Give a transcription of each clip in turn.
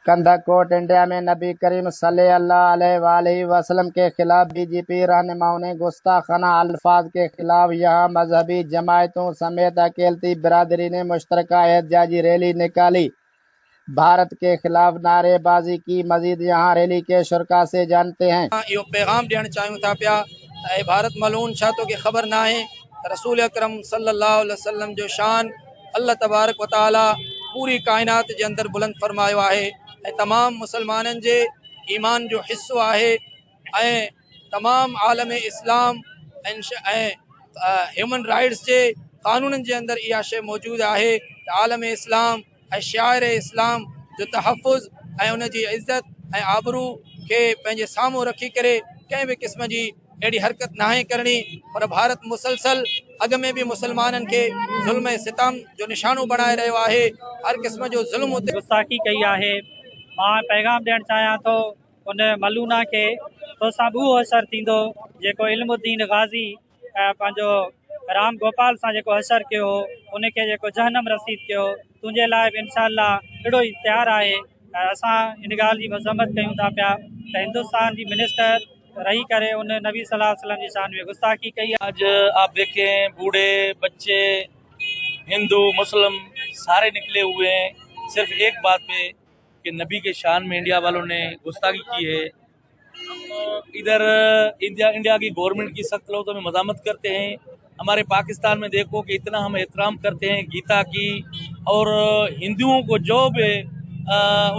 Kandhkot India में नबी करीम सल्लल्लाहु अलैहि वसल्लम के खिलाफ बीजेपी रहनुमाओं ने गुस्ताखाना अल्फाज के खिलाफ यहां मजहबी जमायतों समेत अक़लियती बिरादरी ने मुश्तरका एहतजाजी रैली निकाली, भारत के खिलाफ नारेबाजी की। मजीद यहां रैली के शुरका से जानते हैं। इहो पैगाम ॾियणु चाहियूं था पिया त ऐ भारत मलून, छा तोखे ख़बर न आहे त रसूल अकरम सल्लल्लाहु अलैहि वसल्लम जो शान अल्लाह तबारक व तआला पूरी काइनात जे अंदरि बुलंद फरमायो आहे ऐं तमामु मुसलमाननि जे ईमान जो हिसो आहे ऐं तमामु आलम इस्लाम ऐं ह्यूमन राइट्स जे क़ानूननि जे अंदरि इहा शइ मौजूदु आहे त आलम इस्लाम ऐं शाइर इस्लाम जो तहफ़ुज़ ऐं उन जी इज़त ऐं आबरू खे पंहिंजे साम्हूं रखी करे कंहिं बि क़िस्म जी अहिड़ी हरकत नाहे करणी। पर भारत मुसलसल अॻ में बि मुसलमाननि खे ज़ुल्म ऐं सितम जो निशानो बणाए रहियो आहे, हर क़िस्म जो ज़ुल्म उते गुस्ताखी कई आहे। मां पैगाम ॾियणु चाहियां थो उन मलूना खे, तोसां बि उहो असरु थींदो जेको इल्मुद्दीन गाज़ी पंहिंजो राम गोपाल सां जेको असरु कयो हो, उनखे जेको जहनम रसीद कयो, तुंहिंजे लाइ बि इंशाअल्लाह अहिड़ो ई तयारु आहे। ऐं असां इन ॻाल्हि जी मज़म्मत कयूं था पिया त हिंदुस्तान जी मिनिस्टर रही करे उन नबी सल्लल्लाहु अलैहि वसल्लम जी शान में गुस्ताखी कई। आज आप देखें बूढ़े बच्चे हिंदू मुस्लिम सारे निकले हुए हैं सिर्फ एक बात पे कि नबी के शान में इंडिया वालों ने गुस्ताखी की है। हम इधर इंडिया की गवर्नमेंट की सख्त लफ्ज़ों में मज़म्मत करते हैं। हमारे पाकिस्तान में देखो कि इतना हम एहतराम करते हैं गीता की, और हिंदुओं को जो भी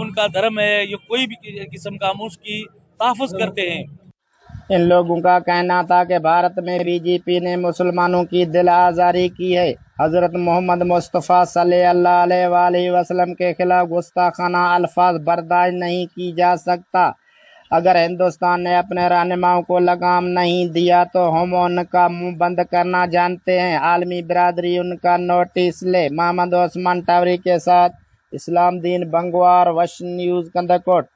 उनका धर्म है या कोई भी किस्म का हम उसकी तहफ़्फ़ुज़ करते हैं। इन लोगों का कहना था कि भारत में बीजेपी ने मुसलमानों की दिल आज़ारी की है। हज़रत मोहम्मद मुस्तफ़ा सल्लल्लाहु अलैहि वसल्लम के खिलाफ गुस्ताखाना अल्फाज बर्दाश्त नहीं की जा सकता। अगर हिंदुस्तान ने अपने रहनुमाओं को लगाम नहीं दिया तो हम उनका मुंह बंद करना जानते हैं। आलमी बिरादरी उनका नोटिस ले। मोहम्मद उस्मान टावरी के साथ इस्लाम दीन बंगवार, वश न्यूज़, कंधकोट।